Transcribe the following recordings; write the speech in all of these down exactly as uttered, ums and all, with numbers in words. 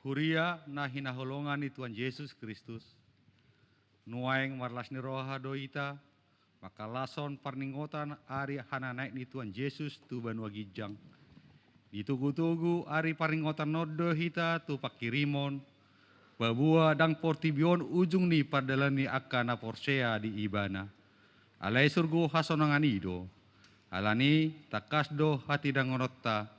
Huria na hinaholongan ni Tuhan Jesus Kristus, nuaeng marlas ni roha do hita mangkalashon parningotan ari hananaek ni Tuhan Jesus tu banua ginjang. Ditogutogu ari parningotan on do hita tu pangkirimon, paboa ndang portibi on ujung ni pardalan ni angka na porsea di Ibana. Alai surgo hasonangan i do. Alani tangkas do hatinangononta.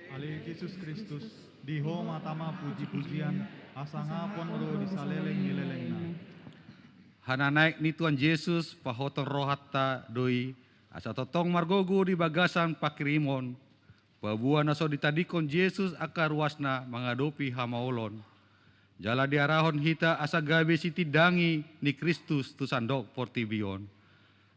Ale Jesus Kristus, di Ho ma tama pujipujian, hasangapon ro di saleleng ni lelengna. Hananaek ni Tuhan Jesus pahothon rohanta do i, asa tongtong margogo di bagasan pangkirimon, paboa na so ditadingkon Jesus angka ruasna mangadopi hamaolon. Jala diarahon hita asa gabe sitindangi ni Kristus tu sandok portibi on.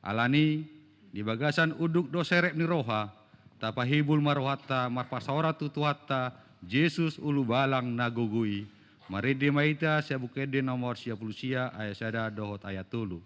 Alani, di bagasan unduk dohot serep ni roha, tapahibul ma rohanta marpasaoran tu Tuhanta Jesus ulubalang na gogo i. Marende ma hita sian Buku Ende nomor sia pulu sia ayat sada dohot ayat tolu.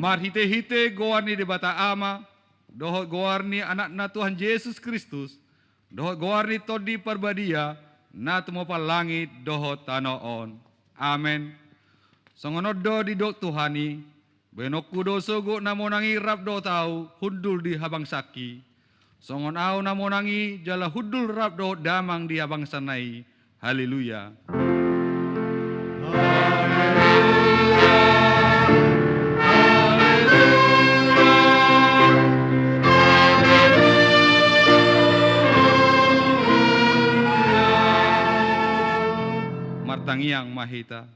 Marhitehite goar ni Debata Ama, dohot goar ni Anakna Tuhan Jesus Kristus, dohot goar ni Tondi Parbadia, na tumompa langit dohot tano on. Amen. Songon on do didok Tuhan i, baenonku do sogot na monang i rap dohot ahu hundul di habangsangki. Songon ahu na monang i jala hundul rap dohot damang di habangsanna i. Haleluya. Martangiang ma hita.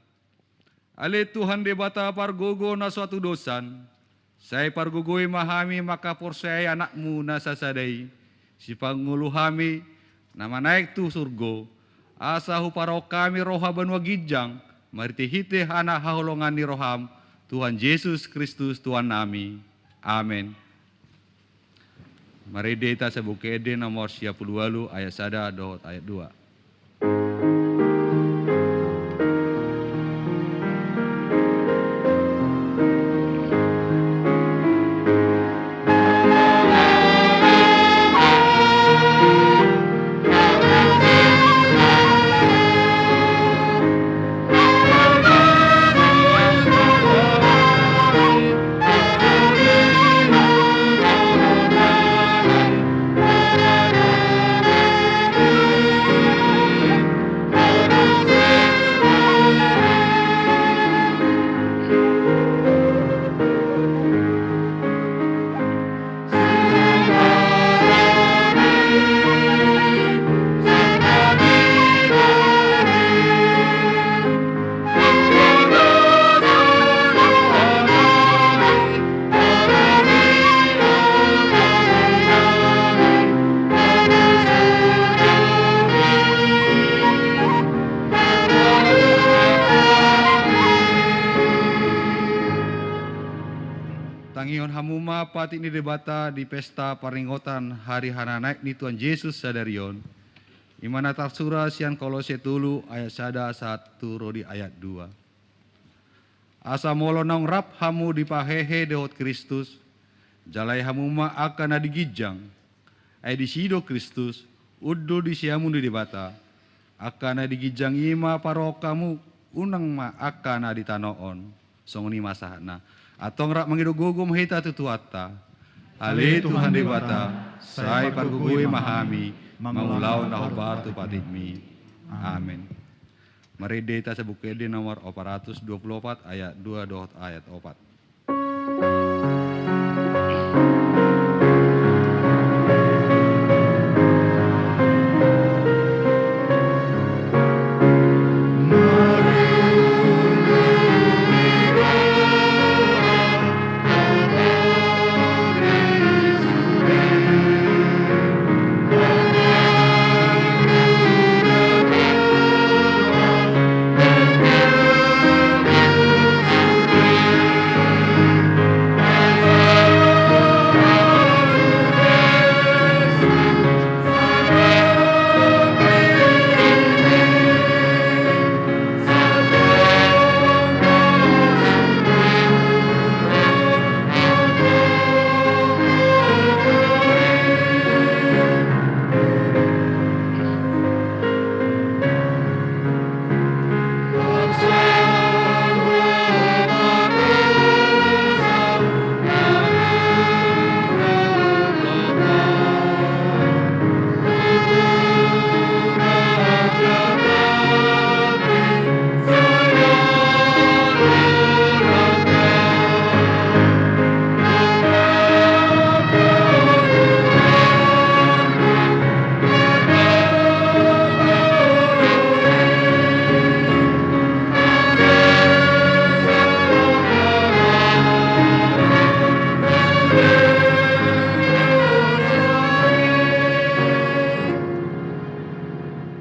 Ale Tuhan Debata pargogo na so hatudosan, sai pargogoi ma hami mangkaporseai Anakmu na sasada i, sipangolu hami na manaek tu surgo, asa huparahon hami roha banua ginjang, marhitehite hanaholongan ni roham, Tuhan Jesus Kristus Tuhannami. Amen. Marende hita sian Buku Ende nomor sia pulu ualu ayat sada dohot ayat dua. Tangihon hamu ma patik ni Debata di pesta parningotan hari hananaek ni Tuhan Jesus sadari on. I ma na tarsurat sian Kolose tolu ayat sada sahat tu ro di ayat dua. Asa molo naung rap hamu dipahehe dohot Kristus, jala i hamu ma angka na di ginjang. Ai disi do Kristus, hundul di siamun ni Debata. Angka na di ginjang i ma paroon hamu, unang ma angka na di tano on. Songon i ma sahatna. Antong rap mangido gogo ma hita tu Tuhanta. Ale Tuhan Debata, sai pargogoi ma hami mangulahon na hombar tu patikmi. Amen. Marende hita sian Buku Ende nomor opat ratus dua puluh opat ayat dua dohot ayat opat.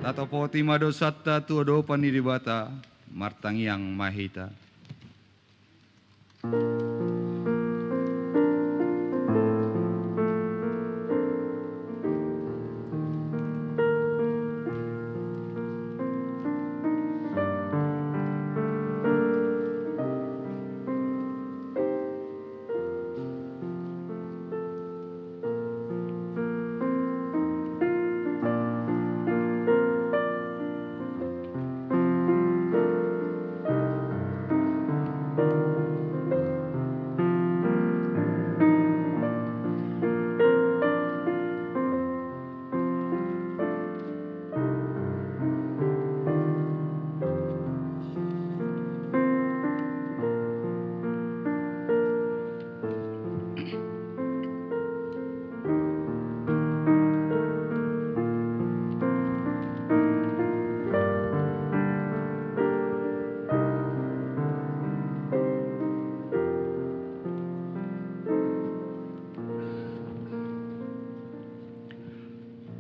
Tatopoti ma dosanta tu adopan ni Debata, martangiang ma hita.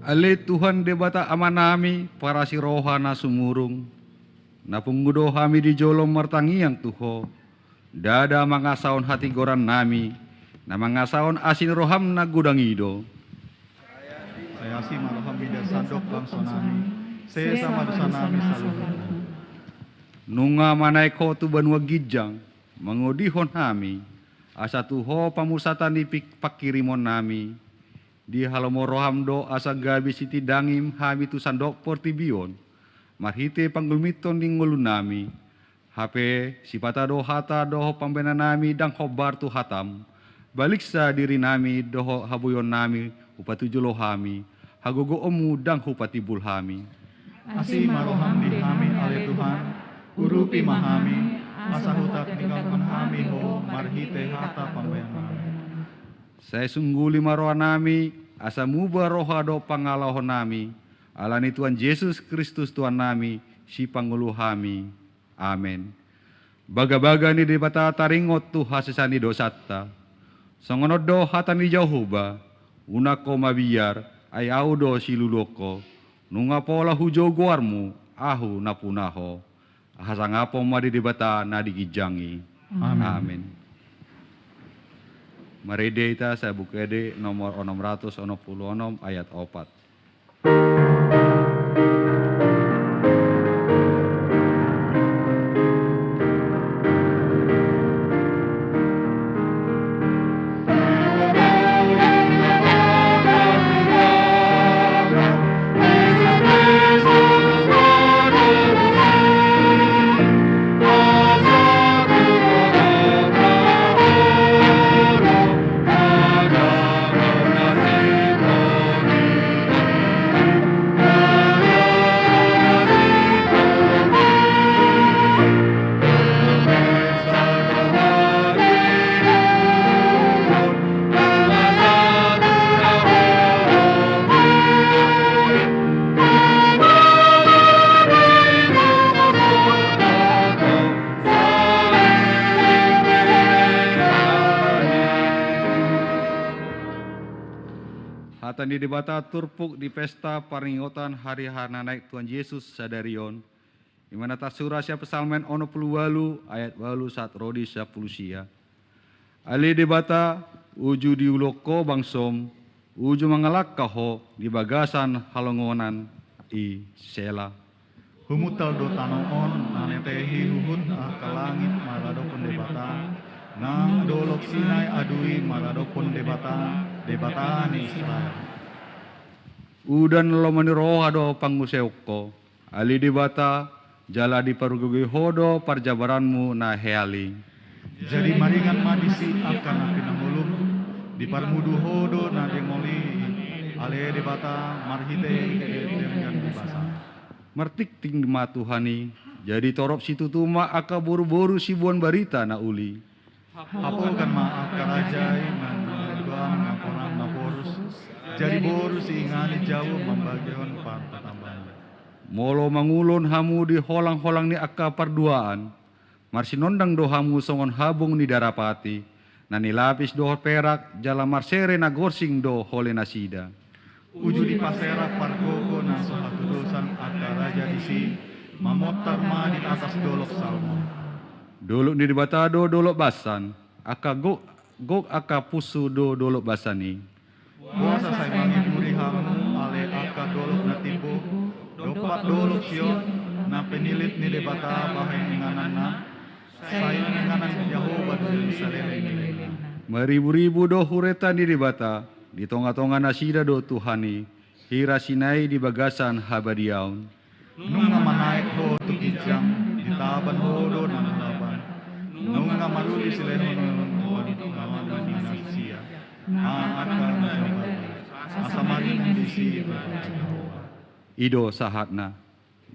Ale Tuhan Debata Amanami, parasi roha na sumurung, na pungu do hami di jolom martangiang tu Ho, ndada mangasahon hatigorannami, na mangasahon asi ni roham na godang i do. Sai asi ma roham mida sandok bangsonami, sesa ma dosanami saluhutna. Nunga manaek Ho tu banua ginjang, mangodihon hami, asa tu Ho pamusatan ni pik-, panghirimonnami. Dihalomo roham do asa gabe sitindangim hami tu sandok portibi on, marhite panggulmiton ni ngolunami. Hape sipata do hata dohot pambahenannami ndang hombar tu hatam, baliksa dirinami dohot habuionnami hupatujolo hami, hagogoonmu ndang hupatimbul hami. Asi ma roham di hami ale Tuhan, urupi ma hami, asa hutangihon hami Ho marhite hata pambahenannami. Sai sungguli ma rohanami, asa muba roha dohot pangalaohonnami, ala ni Tuhan Jesus Kristus Tuhannami, sipangolu hami. Amen. Bagabaga ni Debata taringot tu hasesaan ni dosanta. Songon on do hata ni Jahowa, unang ho mabiar, ai Ahu do siluluhon ho, nunga pola hujou goarmu, Ahu na puna ho. Hasangapon ma di Debata na di ginjang i. Amen. Amen. Marende hita sian Buku Ende nomor onom ratus onom pulu onom ayat opat. Hata ni Debata turpuk di pesta paringotan hari hananaek Tuhan Jesus sadari on, i ma na tarsurat sian Psalmen onom pulu ualu ayat ualu sahat ro di sampulu sia. Ale Debata, uju diulahon Ho bangsoM, uju mangalangka Ho di bagasan halongonan i. Sela. Humuntal do tano on, na nitehi huhut angka langit maradophon Debata, nang dolok Sinai adui maradophon Debata, Debata ni Israel. Udan na lomo ni roha do panguseon Ho, ale Debata, jala dipargogoi Ho do parjabaranMu na hea i. Jadi maringan ma disi angka na pinangolum, diparmudu Ho do na dengol i, ale Debata, marhitehite denggan ni basaM. Martingting ma Tuhan i, jadi torop situtu ma angka boruboru siboan barita na uli. Hapogan ma angka raja i manduang-duang nangkonan naporus, jadi boru siinganan jabu mambagihon parpatambahon. Molo mangulon hamu di holangholang ni angka parduaan, marsinondang do hamu songon habung ni darapati, na nilapis dohot perak, jala marsere na gorsing do holenasida. Uju dipaserak pargogo na so hatudosan angka raja disi, mamontar ma di atas dolok Salmon. Dolok ni Debata do dolok bansan, angka gok, gok angka punsu do dolok bansan i. Boasa sai mangiburi hamu, ale angka dolok na timbo, dompak dolok Sion, na pinilit ni Debata bahen ingananna? Sai inganan ni Jahowa do i saleleng ni lelengna. Mariburibu do hureta ni Debata, di tongatonganasida do Tuhan i, hira Sinai di bagasan habadiaon. Nunga manaek Ho tu ginjang, ditaban Ho do na manaban. Nunga maruli silehonlehon Ho di tongatonga ni nasida, na angka na so badia, asa maringan disi Debata Jahowa. I do sahatna.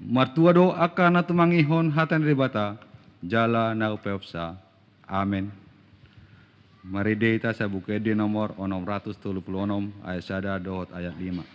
Martua do angka na tumangihon hata ni Debata, jala na umpaopsa. Amen. Marende hita sian Buku Ende nomor onom ratus tolu pulu onom ayat sada dohot ayat lima.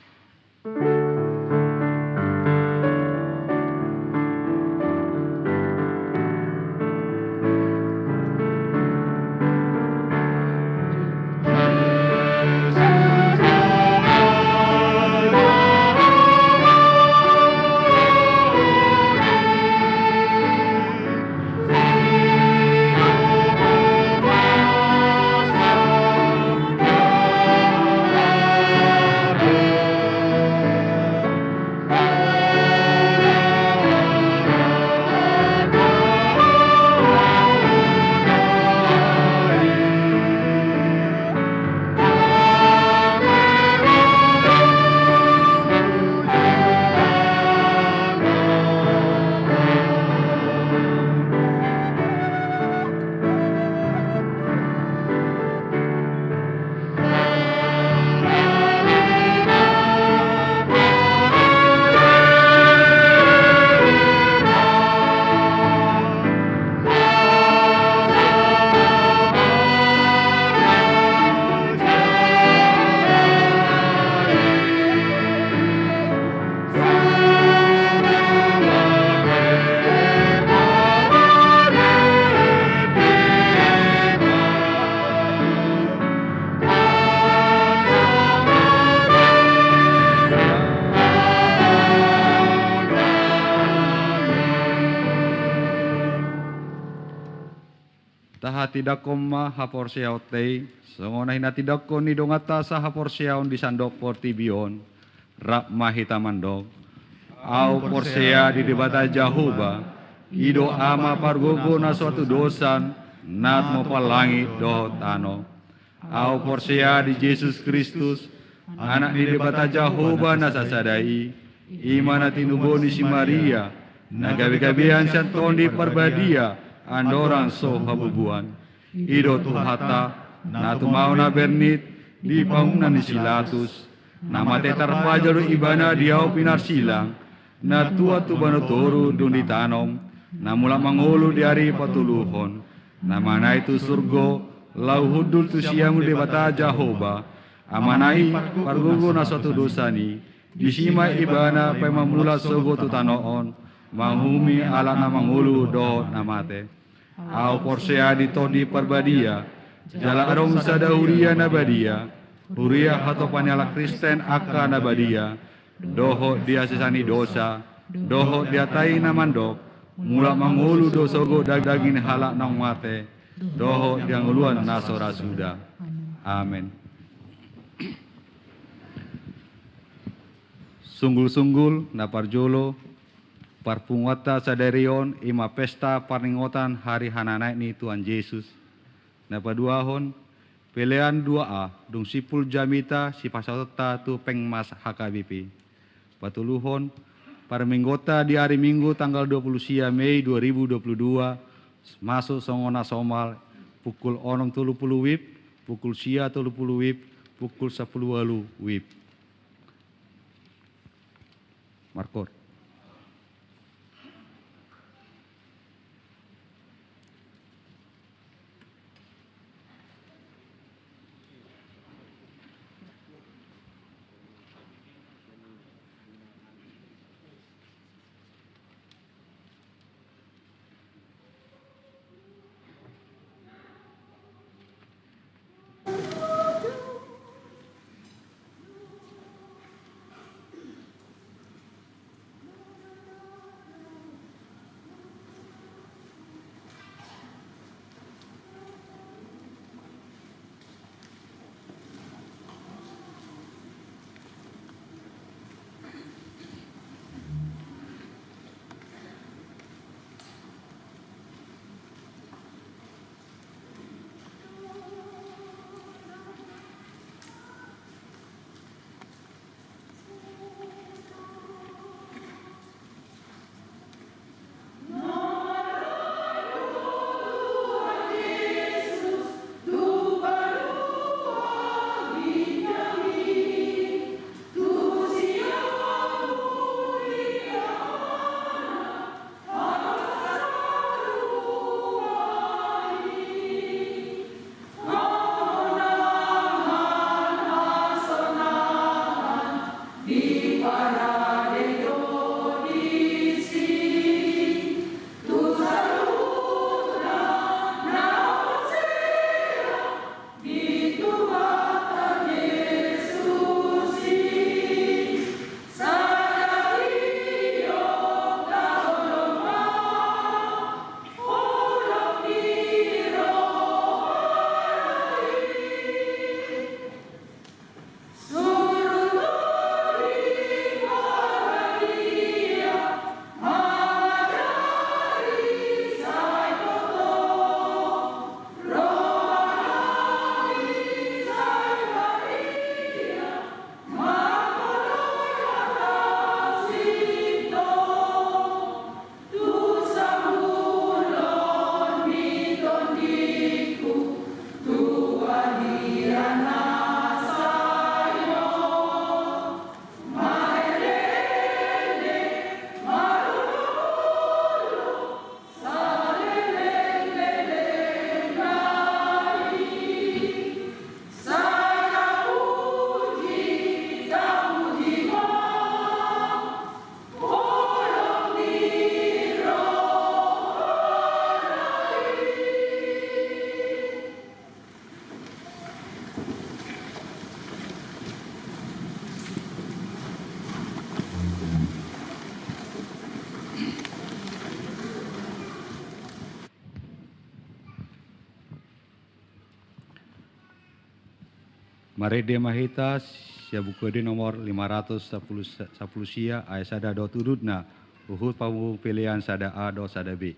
Tahatindangkon ma haporseaonta i, songon na hinatindangkon ni donganta sahaporseaon di sandok portibi on. Rap ma hita mandok: Ahu porsea di Debata Jahowa, i do Ama pargogo na so atudosan, na tumompa langit dohot tano. Ahu porsea di Jesus Kristus, Anak ni Debata Jahowa na sasada i, i ma na tinubuhon ni si Maria, na gabegabean sian Tondi Parbadia, andorang so habubuhan. I do Tuhanta, na tumaon na bernit di pangungunan ni si Latus, na mate tarpajal do Ibana di ahu pinarsilang, na tuat tu banua toru dung ditanom, na mulak mangolu di ari patoluhon, na manaek tu surgo, laho hundul tu siamun Debata Jahowa, Amana i pargogo na so atudosan i, disi ma Ibana paima mulak sogot tu tano on, manguhumi halak na mangolu dohot na mate. Ahu porsea di Tondi Parbadia, jala adong sada huria na badia, huria hatopan ni halak Kristen angka na badia, dohot di hasesaan ni dosa, dohot di hata i na mandok: Mulak mangolu do sogot daging ni halak naung mate, dohot di hangoluan na so ra suda. Amen. Sunggulsunggul na parjolo, parpunguanta sadari on i ma pesta parningotan hari hananaek ni Tuhan Jesus. Na paduahon, pelean dua A, dung simpul jamita sipasahatonta tu Pengmas H K B P. Patoluhon, parmingguonta di ari Minggu tanggal dua puluh sia Mei dua ribu dua puluh dua, masuk songon na somal, pukul onom tolu puluh WIB, pukul sia tolu puluh WIB, pukul sampulu ualu WIB. Markor. Marende ma hita sian Buku Ende nomor lima ratus sampulu, sampulu sia, ayat sada dohot udutna, huhut pambuhut pelean sada A dohot sada B.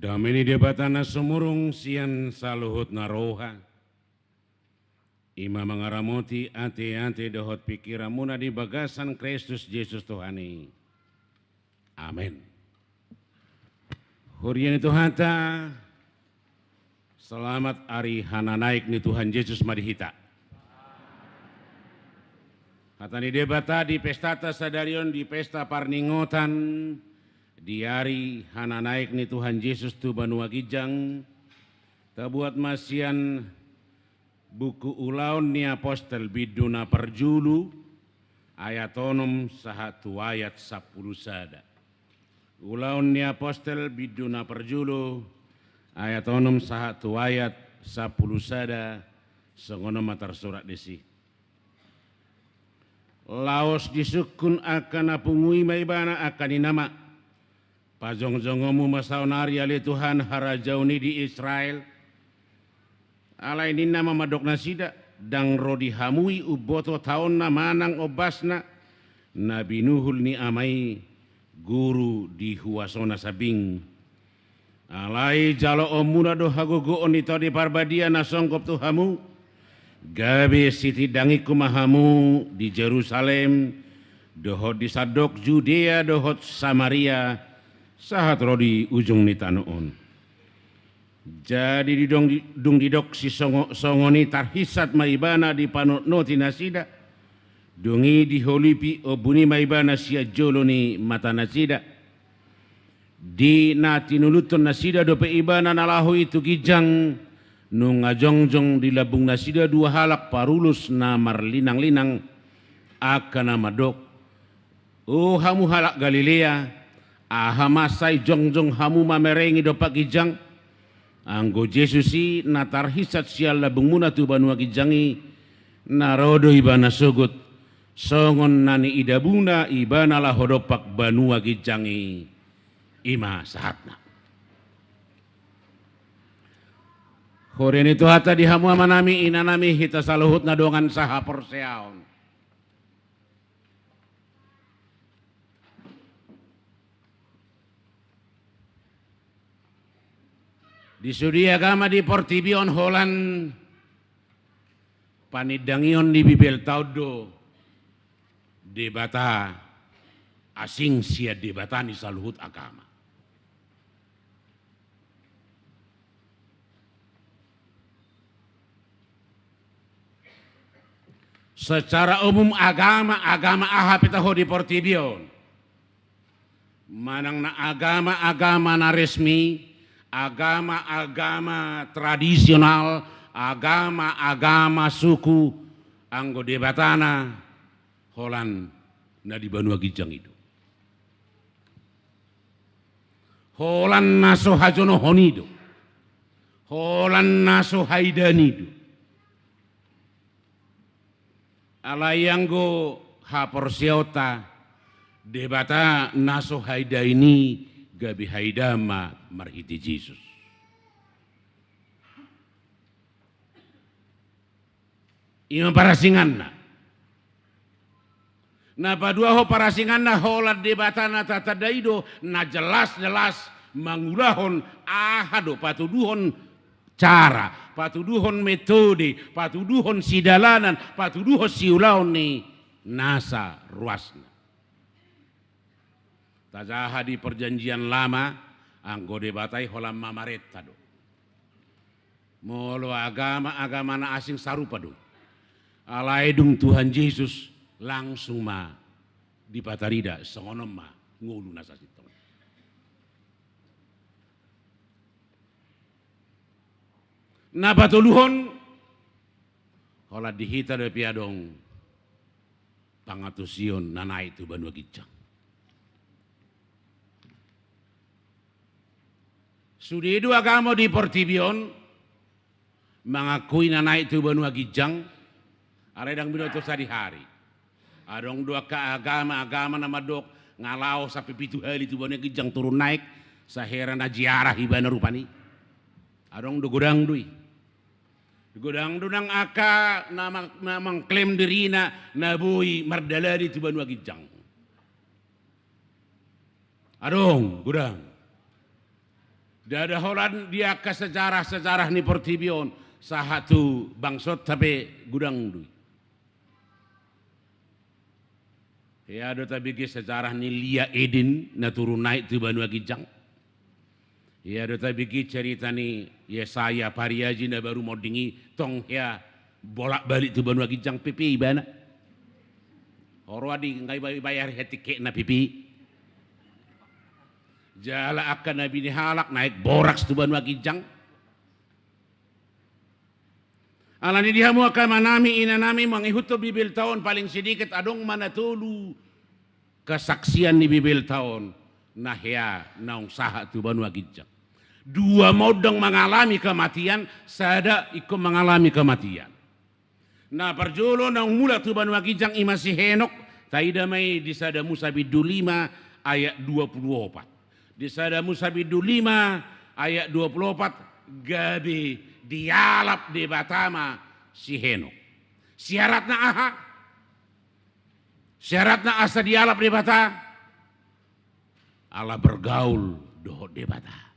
Dame ni Debata na sumurung sian saluhut na roha, i ma mangaramoti ateate dohot pingkiranmuna di bagasan Kristus Jesus Tuhan i. Amen. Huria ni Tuhanta, selamat ari hananaek ni Tuhan Jesus ma di hita. Hata ni Debata di pestata sadari on, di pesta parningotan di ari hananaek ni Tuhan Jesus tu banua ginjang, tabuat ma sian buku Ulaon ni Apostel bindu na parjolo, ayat onom sahat tu ayat sampulu sada. Ulaon ni Apostel bindu na parjolo, ayat onom sahat tu ayat sampulu sada, songon on ma tarsurat disi. Laos disungkun angka na pungu i ma ibana angka ninna ma: Pajongjongonmu ma saonari ale Tuhan harajaon i di Israel. Alai ninna ma mandok nasida: Ndang ro di hamu i umboto taonna manang ombasna, na binuhul ni Ama i guru di huasona sambing. Alai jaloonmuna do hagogoon ni Tondi Parbadia na songgop tu hamu, gabe sitindangingku ma hamu di Jerusalem, dohot di sandok Judea dohot Samaria, sahat ro di ujung ni tano on. Jadi didong, dung didok sisongo-, songon i tarhinsat ma ibana dipanotnoti nasida. Dung i diholipi ombun i ma ibana sian jolo ni mata nasida. Di na tinuluthon nasida dope ibana na laho i tu ginjang, nunga jongjong di lambung nasida dua halak parulos na marlinanglinang, angka na mandok: O hamu halak Galilea, aha ma sai jongjong hamu mamerengi dompak ginjang? Anggo Jesus i na tarhinsat sian lambungmuna tu banua ginjang i, na ro do ibana sogot, songon na niidamuna ibana laho dompak banua ginjang i. I ma sahatna. Huria ni Tuhanta, di hamu amanami, inanami, hita saluhutna dongan sahaporseaon. Di sude agama di portibi on holan panindangion ni Bibelta on do Debata asing sian debata ni saluhut agama. Secara umum agama, agama aha pe taho di portibi on, manang na agama-agama na resmi, agama-agama tradisional, agama-agama suku, anggo debatana holan na di banua ginjang i do. Holan na so hajonohon i do. Holan na so haidaan i do. Alai anggo haporseaonta, debata na so haidaan i gabe haida ma marhite Jesus. I ma parasinganna. Na paduahon parasinganna, holan debata na tatanda i do na jelas-jelas mangulahon aha do, patuduhon cara, patuduhon metode, patuduhon sidalanan, patuduhon siulaon ni nasa ruasna. Tajaha di Perjanjian Lama, anggo debata i holan mamarenta do. Molo agama-agama na asing sarupa do. Alai dung Tuhan Jesus langsung ma dipatarida songon on ma ngolu na sasintong. Na patoluhon, holan di hita dope adong pangantusion na naek tu banua ginjang. Sude do agama di portibi on mangakui na naek tu banua ginjang, alai ndang binoto sadihari. Adong do angka agama-agama na mandok nga laho sampe pitu hali tu banua ginjang turun naek, sai hera na ziarah ibana rupani. Adong do, godang do i. Godang do nang angka na mang-, na mangklaim dirina na boi mardalani tu banua ginjang. Adong, godang. Ndada holan di angka sejarah-sejarah ni portibi on, sahat tu bangsonta pe godang do i. Hea do tabege sejarah ni Lia Eden na turun naik tu banua ginjang. Hea do tabege cerita ni Yesaya Pariaji na baru monding i, tong hea bolak-balik tu banua ginjang pe pe ibana. Ro adi ngai bayar hea tiketna pe pe. Jala angka nabi ni halak naik boraks tu banua ginjang. Alani i di hamu angka amanami, inanami, mangihuthon Bibelta on paling sedikit adong ma na tolu kesaksian ni Bibelta on na hea naung sahat tu banua ginjang. Dua ma on ndang mangalami kematian, sada ingkon mangalami kematian. Na parjolo naung mulak tu banua ginjang i ma si Henok, taida ma i di Sada Musa bindu lima ayat dua pulu opat. Di Sada Musa bindu lima ayat dua pulu opat, gabe dialap Debata ma si Henok. Syaratna aha? Syaratna asa dialap Debata, ala bergaul dohot Debata.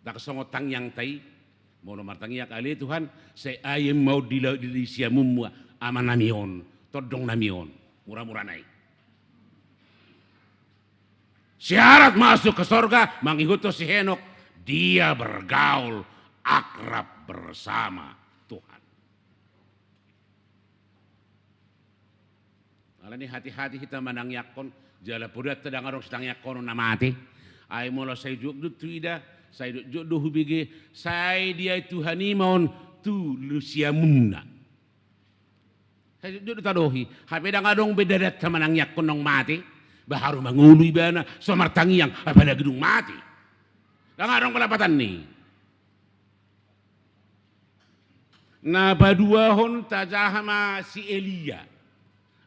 Ndang songon tangiangta i, molo martangiang ale Tuhan, sai aem ma on di la-, di, di siamunmu amanami on, tondongnami on, mura-murana i. Syarat masuk ke sorga, mangihuthon si Henok, dia bergaul akrab bersama Tuhan. Alani hati-hati hita manangiangkon, jala podanta ndang adong sitangiangkonon na mate. Ai molo sai jotjot do huida, sai jotjot do hubege, sai diae Tuhan i ma on tu siamunna. Sai jotjot do tadohi, hape ndang adong be dadanta manangiangkon naung mate, baru mangolu ibana, so martangiang, apalagi dung mate. Ndang adong pelapatanna i. Na paduahon tajaha ma si Elia.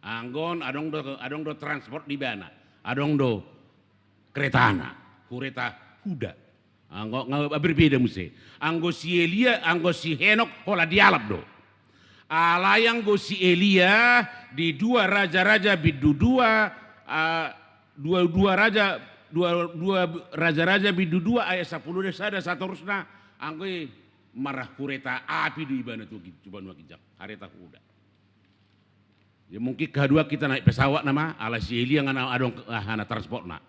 Anggo on adong do, adong do transport di ibana. Adong do keretana. Hureta huda. Anggo, nga berbeda muse. Anggo si Elia, anggo si Henok, holan dialap do. Alai anggo si Elia di dua Raja-raja bindu dua, ah, dua, dua Raja, dua, dua Raja-raja bindu dua ayat sampulu sada satorusna, anggo i marhureta api do ibana tu gi-, tu banua ginjang, hareta huda. Ya mungkin kehaduan hita naik pesawat nama, ala si Elia nga na adong, ah, hana transportna.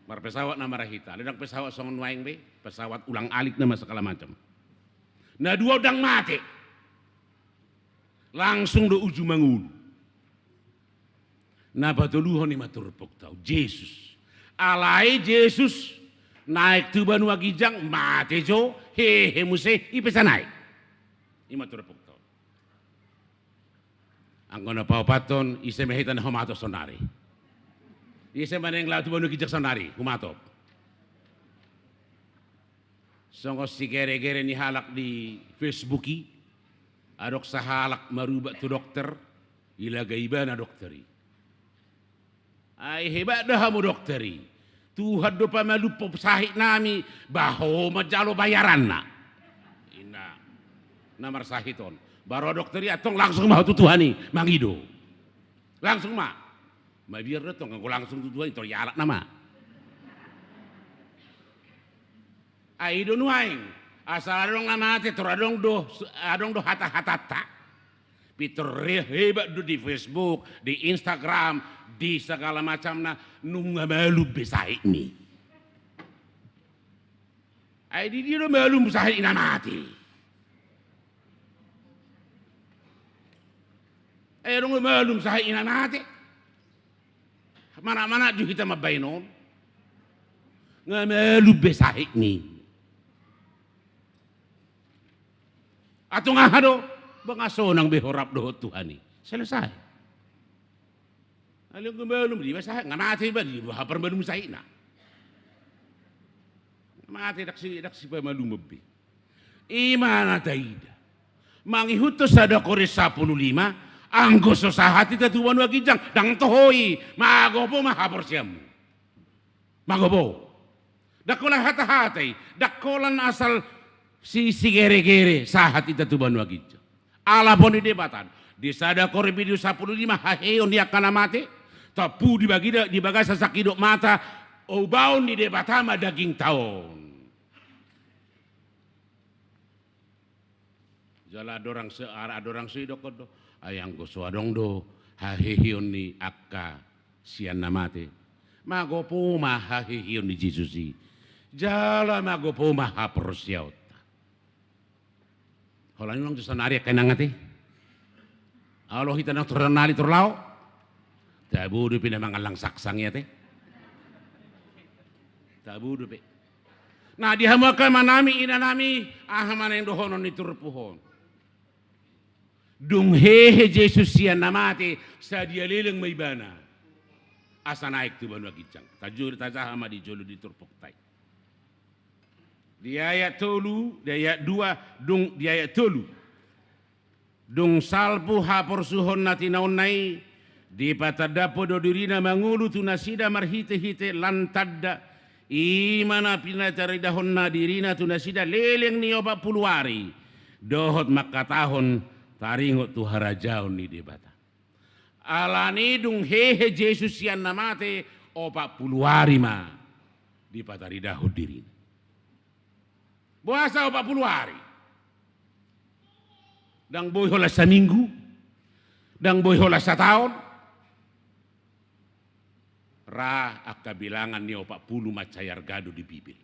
Marpesawat nama ra hita, ndang pesawat songon nuaeng be, pesawat ulang alik nama segala macam. Na dua on ndang mate. Langsung do uju mangolu. Na patoluhon i ma turpukta on, Jesus. Alai Jesus naek tu banua ginjang, mate jo, hehe muse, i pe sai naek. I ma turpukta on. Anggo na paopathon, ise ma hita na humatop saonari? Ise ma naeng laho tu banua ginjang saonari, humatop? Songon sigere-gere ni halak di Facebook i, adong sahalak marubat tu dokter, ilaga ibana dokter i. Ai hebat do hamu dokter i. Tuhan do pamalumhon sahit nami, bah ho manjalo bayaranna. Inna. Na marsahit on. Baru dokter i antong langsung ma ho tu Tuhan i, mangido. Langsung ma. Mabiar do tong, anggo langsung tu Tuhan i, tor ialap nama. Ai i do nuaeng, asal adong na mate, tor adong do, adong do hata-hatanta. Pintor re-, hebat do di Facebook, di Instagram, di segala macamna, nunga malum be sahitmi. Ai di dia do malum sahit i na mate? Ai adong malum sahit i na mate? Mana-mana jo hita mambaen on. Nga malum be sahitmi. Antong aha do? Bah nga sonang be ho rap dohot Tuhan i. Selesai. Alai anggo malum, dia sahit, nga mate iba, dia boha parmalum sahitna? Nga mate, ndang si, ndang sipamalumon be. I ma na taida. Mangihuthon sada Korint sampulu lima, anggo so sahat hita tu banua ginjang, ndang toho i, magopo ma haporseaonmu. Magopo. Ndang holan hata-hata i, ndang holan asal si, sigere-gere sahat hita tu banua ginjang. Alap ni Debata. Di sada Korint bindu sampulu lima, haheon ni angka na mate, tompu di bagida, di bagasan sangkidop mata, ubaon ni Debata ma dagingta on. Jala adong so, adong so idokkon do, ai anggo so adong do haheheon ni angka sian na mate, magopo ma haheheon ni Jesus i, jala magopo ma haporseaonta. Holan i unang jo saonari angka inang ate. Olo hita nang tornali torlao. Tabo dope na mangallang saksang i ate. Tabo dope. Nah, di hamu angka amanami, inanami, aha ma naeng dohonon ni turpuk on? Dung hehe Jesus sian na mate, sadia leleng ma ibana asa naeng tu banua ginjang. Tajaha ma di jolo di turpukta i. Di ayat tolu, di ayat dua, dung di ayat tolu. Dung salpu haporsuhon na tinaonna i, dipatandahon do dirina mangolu tu nasida marhitehite lan tanda, i ma na pinataridahonna dirina tu nasida leleng ni opat pulu ari, dohot mangkatahon taringot tu harajaon ni Debata. Alani dung hehe Jesus sian na mate, opat pulu ari ma dipataridahon dirina. Boasa opat pulu ari? Ndang boi holan saminggu, ndang boi holan sataon. Ra angka bilangan ni opat pulu mansai arga do di Bibel.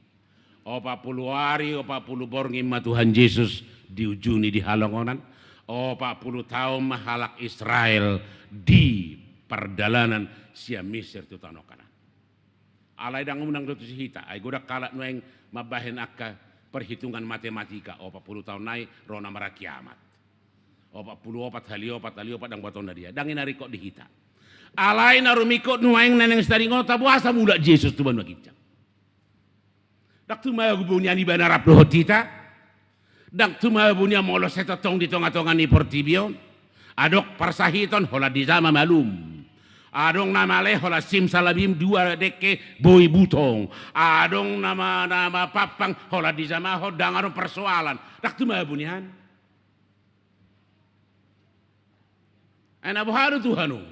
Opat pulu ari, opat pulu borngin ma Tuhan Jesus diujuni di halongonan. Opat pulu taon ma halak Israel di pardalanan sian Mesir tu tano Kanaan. Alai ndang unang do tusi hita, ai godang halak nuaeng mambahen angka perhitungan matematika, opat pulu taon nai ro na marakiamat. Opat pulu opat hali opat hali opat ndang botohon na dia, ndang i na ringkot di hita. Alai na rumingkot nuaeng na naeng sitaringonta, boasa mulak Jesus tu banua ginjang. Ndang tumabo nian ibana rap dohot hita. Ndang tumabo nian molo sai tongtong di tongatonga ni portibi on. Adong parsahiton, holan dijama malum. Adong na male, holan simsalabim dua dengke boi butong. Adong na ma, na mapampang, holan dijamahon ndang adong parsoalan. Ndang tumabo nian. Ai na boha do Tuhan on?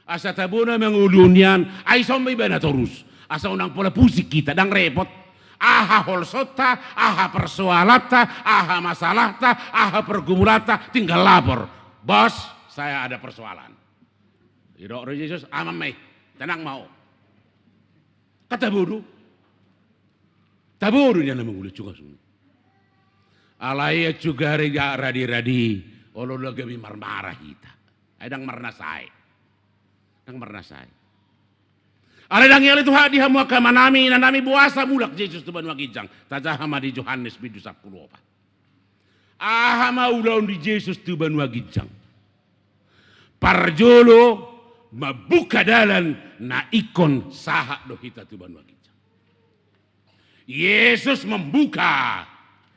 Asa tabo na mangolu nian, ai songon i ibana torus. Asa unang pola pusing hita, ndang repot. Aha holsonta, aha persoalanta, aha masalahta, aha pergumulanta, tinggal lapor. Bos, saya ada persoalan. Didok do Jesus, aman ma i, tenang ma ho. Kan tabo do. Tabo do nian na mangolu, cuma songon i. Alai ia juga radi-radi, olo do gabe marmara hita. Ai ndang marnasa i. Ndang marnasa i. Alai ndang ia ale tu hita, di hamu angka amanami, inanami, boasa mulak Jesus tu banua ginjang. Tajaha ma di Johannes bindu sampulu opat. Aha ma ulaon ni Jesus tu banua ginjang? Parjolo, mambuka dalan na ingkon sahat do hita tu banua ginjang. Yesus membuka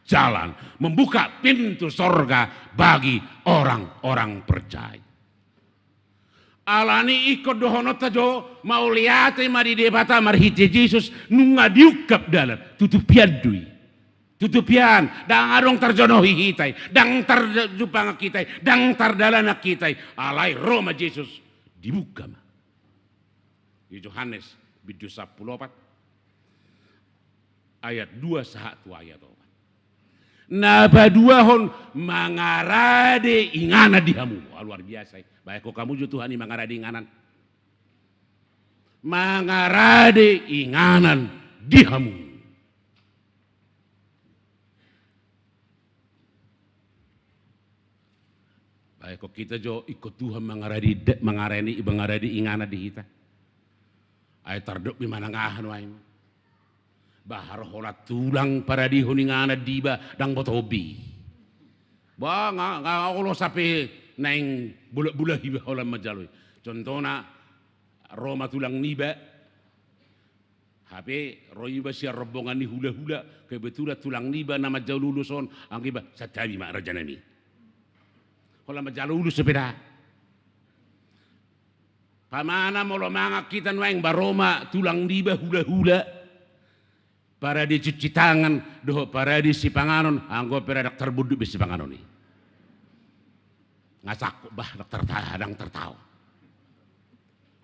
jalan, membuka pintu sorga bagi orang-orang percaya. Alani ingkon dohononta jo, mauliate ma di Debata marhite Jesus, nunga diungkap dalan, tutup hian do i. Tutup hian, ndang adong tarjonohi hita i, ndang tarjumpangan hita i, ndang tardalanan hita i, alai ro ma Jesus, dibuka ma. Di Johannes bindu sampulu opat, ayat dua sahat tu ayat opat. Na paduahon, mangarade inganan di hamu. Wah, luar biasa i. Bahen hamu jo Tuhan i mangarade inganan. Mangarade inganan di hamu. Bahen hita jo ingkon Tuhan mangarade, mangarade, mangarade inganan di hita. Ai tardok be manang aha nuaeng. Bah, ro holan tulang paradehon inganan di iba, ndang boto be. Bah, nga, nga olo sampe naeng bolak-bolak iba holan manjalo i. Contohna, ro ma tulang niba, hape ro iba sian rombongan ni hulahula, kebetulan tulang niba na manjalo ulos on, anggo iba, santabi ma rajanami. Holan manjalo ulos dope da. Paima na molo mangan hita nuaeng, bah, ro ma tulang niba hulahula, parade cuci tangan dohot parade sipanganon, anggo pe ra ndang tarbondut be sipanganon i. Nga sangkot, bah, ndang tarta, ndang tartaon.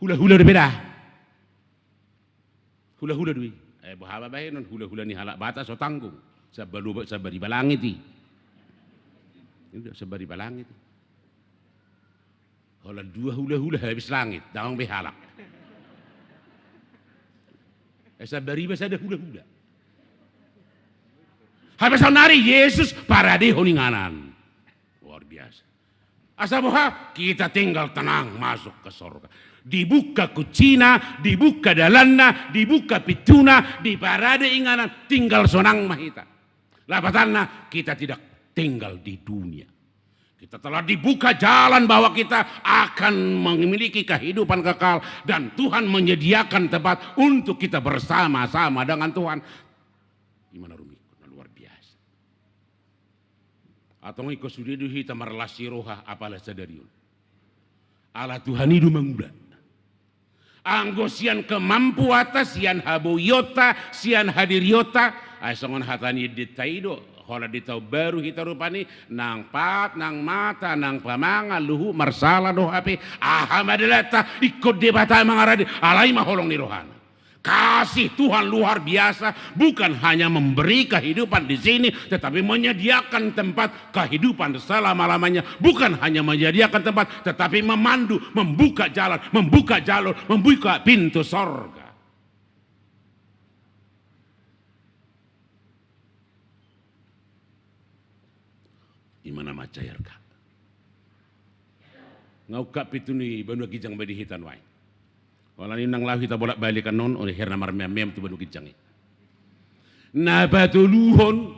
Hulahula dope da. Hula-hula do i. Eh, boha ma bahenon, hula-hula ni halak Batak so tanggung. Sambariba, sambariba langit i. Ini do, sambariba langit i. Holan dua hula-hula habis langit, dang be halak. Eh, sambariba sada hula-hula. Habis saonari Jesus paradehon inganan. Luar biasa. Asa boha, kita tinggal tenang masuk ke sorga. Dibuka kuncina, dibuka dalanna, dibuka pintuna, diparade inganan, tinggal sonang ma hita. Lapatanna, kita tidak tinggal di dunia. Kita telah dibuka jalan bahwa kita akan memiliki kehidupan kekal dan Tuhan menyediakan tempat untuk kita bersama-sama dengan Tuhan. Ima na rumingkot, na luar biasa. Antong ingkon sude do hita marlas ni roha apala sadari on. Ala Tuhan i do mangula. Anggo sian kemampuanta, sian haboionta, sian hadirionta, ai songon hata ni endenta i do, holan di taon baru hita rupani, nang pat, nang mata, nang pamangan, luhut, marsala do hape, aha ma dalanta, ingkon Debata mangarade, alai ma holong ni rohana. Kasih Tuhan luar biasa, bukan hanya memberi kehidupan di sini, tetapi menyediakan tempat kehidupan selama-lamanya. Bukan hanya menyediakan tempat, tetapi memandu, membuka jalan, membuka jalur, membuka pintu sorga. Ima na mansai arga. Nga ungkap pintu ni banua ginjang ma di hita nuaeng. Holan i unang laho hita bolak-balik annon, olo hira na marmeam-meam tu banua ginjang i. Na patoluhon,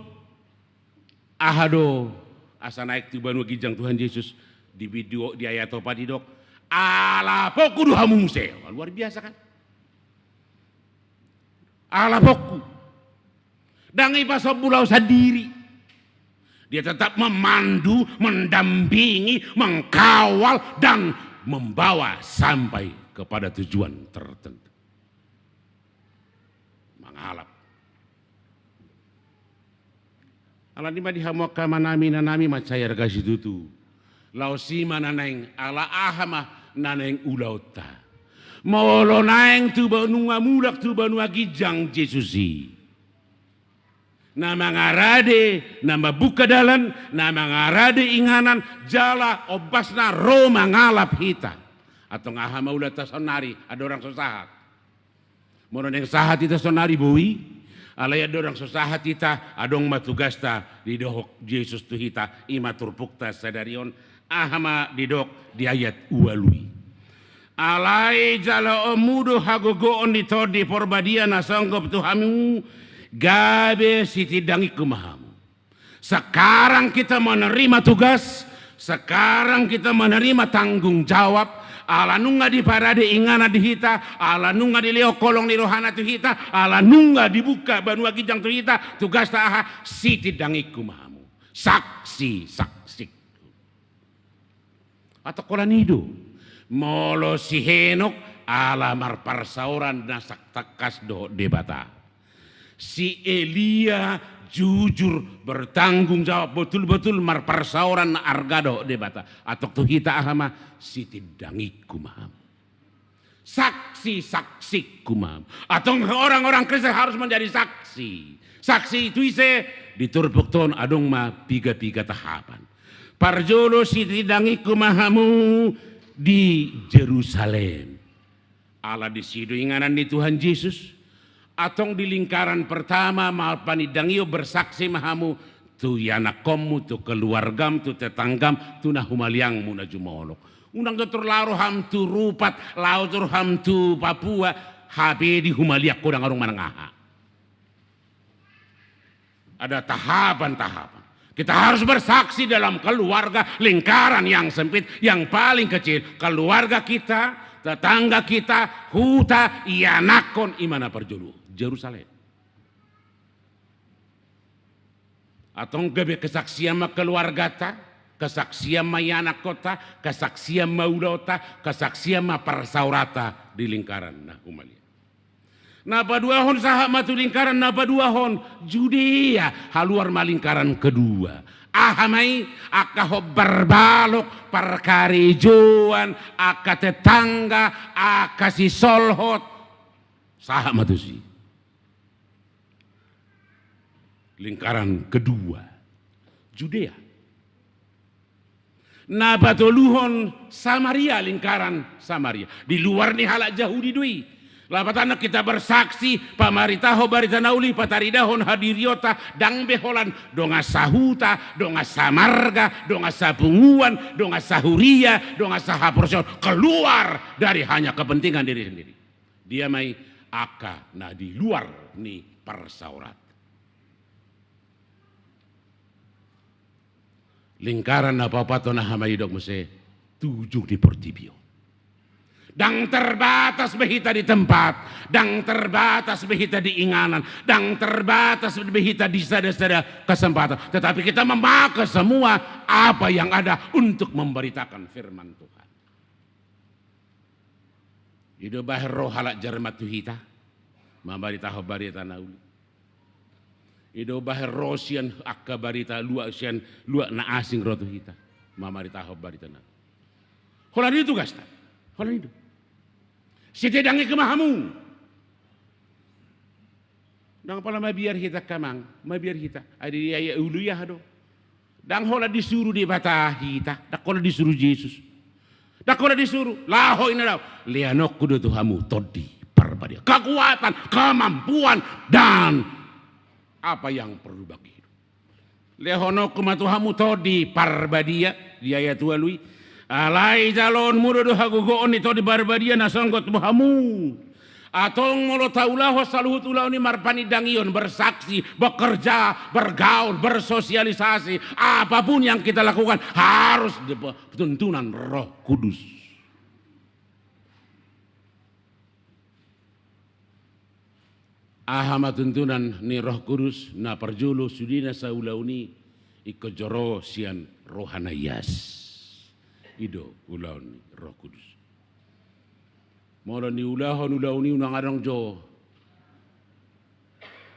aha do, asa naeng tu banua ginjang Tuhan Jesus, di video, di ayat opat didok, ala pongku do hamu muse. Wah, luar biasa kan? Ala pongku. Dang ipasombu laho sandiri. Dia tetap memandu, mendampingi, mengkawal, dan membawa sampai kepada tujuan tertentu. Mangalap. Alani i ma di hamu angka amanami, inanami, mansai arga situtu. Laos i ma na naeng, ala aha ma na naeng ulaonta. Molo naeng tu banua, mulak tu banua ginjang Jesus i. Na mangarade, na mambuka dalan, na mangarade inganan, jala ombasna ro mangalap hita. Antong aha ma ulaonta saonari, andorang so sahat. Molo naeng sahat hita saonari boi, alai andorang so sahat hita, adong ma tugasta didohot Jesus tu hita, ima turpukta sadari on, aha ma didok di ayat ualu i. Alai jaloonmu do hagogoon ni Tondi Porbadia na songgop tu hamu, gabe sitindangingku ma hamu. Sekarang kita menerima tugas, sekarang kita menerima tanggung jawab, ala nunga diparade inganan di hita, ala nunga dilehon holong ni rohana tu hita, ala nunga dibuka banua ginjang tu hita, tugasta aha, sitindangingku ma hamu. Saksi-saksingku. Antong holan i do, molo si Henok ala marparsaoran na tangkas dohot Debata. Si Elia jujur, bertanggung jawab, betul-betul marparsaoran na arga dohot Debata. Antong tu hita aha ma, sitindangingku ma hamu. Saksi-saksingku ma hamu. Antong orang-orang Kristen harus menjadi saksi. Saksi itu ise? Di turpukta on adong ma piga-piga tahapan. Parjolo sitindangingku ma hamu di Jerusalem. Ala disi do inganan ni Tuhan Jesus. Antong di lingkaran pertama ma panindangio, bersaksi ma hamu tu ianakkonmu, tu keluargam, tu tetanggam, tu na humaliangmu na jumolop. Unang do torus laho roham tu Rupat, laho torus roham tu Papua, hape di humaliang ho dang adong manang aha. Ada tahapan-tahapan. Kita harus bersaksi dalam keluarga, lingkaran yang sempit, yang paling kecil. Keluarga kita, tetangga kita, huta, ianakkon, ima na parjolo. Jerusalem. Antong gabe kesaksian ma keluargata, kesaksian ma ianakkonta, kesaksian ma ulaonta, kesaksian ma parsaoranta di lingkaran na humaliang. Na paduahon, sahat ma tu lingkaran na paduahon, Judea, haluar ma lingkaran kedua. Aha ma i? Angka hombar balok, parkarejoan, angka tetangga, angka sisolhot. Sahat ma tusi. Lingkaran kedua, Judea. Na patoluhon Samaria, lingkaran Samaria. Di luar ni halak Jahudi do i. Lapatanna, kita bersaksi, pamaritahon barita na uli, pataridahon hadirionta, ndang be holan dongan sahuta, dongan samarga, dongan sapunguan, dongan sahuria, dongan sahaporseaon, keluar dari hanya kepentingan diri sendiri. Dia ma i angka na di luar ni parsaoratan. Lingkaran na paopathon, aha ma didok muse, tu ujung ni portibi on. Ndang terbatas be hita di tempat, ndang terbatas be hita di inganan, ndang terbatas be hita di sada-sada kesempatan. Tetapi kita memakai semua apa yang ada untuk memberitakan firman Tuhan. I do bahen ro halak Jerman tu hita, mamaritahon barita na uli. I do bahen ro sian angka barita luat, sian luat na asing ro tu hita, mamaritahon barita na uli. Holan i do tugasta, holan i do. Sititi ndang ingkon ma hamu. Ndang pola mabiar hita angka amang, mabiar hita. Ai di, ai, ai ulu i aha do? Ndang holan disuru Debata hita, ndang holan disuru Jesus. Ndang holan disuru, laho inna dao. Lehononku do tu hamu Tondi Parbadia. Kekuatan, kemampuan, dan apa yang perlu bagi hidup. Lehononku ma tu hamu Tondi Parbadia, di ayat ualu i. Alai jaloonmu do, do hagogoon ni Tondi Parbadia na songgot tu hamu. Antong molo taulahon saluhut ulaon i marpanindangion, bersaksi, bekerja, bergaul, bersosialisasi, apapun yang kita lakukan harus dipe-, tuntunan Roh Kudus. Aha ma tuntunan ni Roh Kudus? Na parjolo, sudena saulaon i ingkon joro sian roha na ias. I do ulaon ni Roh Kudus. Molo niulahon ulaon i unang adong jo,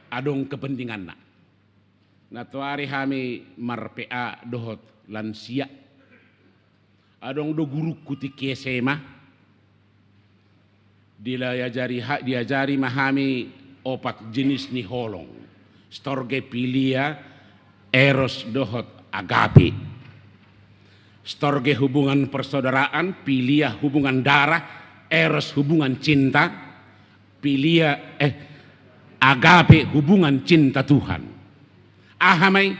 adong kepentinganna. Nantoari hami mar-P A dohot lansia. Adong do gurungku tingki S M A. Diajari ha-, diajari ma hami opat jenis ni holong. Storge, filia, eros dohot agape. Storge hubungan persaudaraan, filia hubungan darah, eros hubungan cinta, filia, eh, agape hubungan cinta Tuhan. Aha ma i?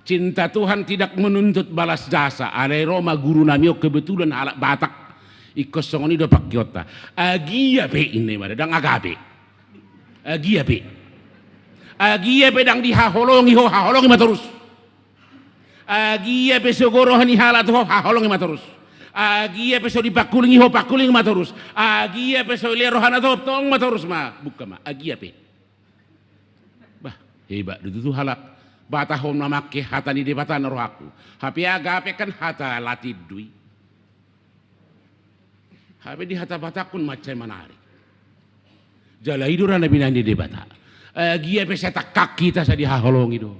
Cinta Tuhan tidak menuntut balas jasa. Alai ro ma guru nami on kebetulan halak Batak. Ingkon songon i do pangkeonta. Agia pe inna i ma da, ndang agape. Agia pe. Agia pe ndang dihaholongi ho, haholongi ma torus. Agia pe so gok roha ni halak tu ho, haholongi ma torus. Agia pe so dipangkulingi ho, pangkulingi ma torus. Agia pe so lea rohana tu ho, tong ma torus ma, buka ma. Agia pe. Bah, hebat do tutu halak Batak on mamangke hata ni Debata na rohangku. Hape agape kan hata Latin do i. Hape di hata Batakkon mansai manarik. Jala i do ra na binahen ni Debata. Agia pe sai tangkas hita sai dihaholongi do.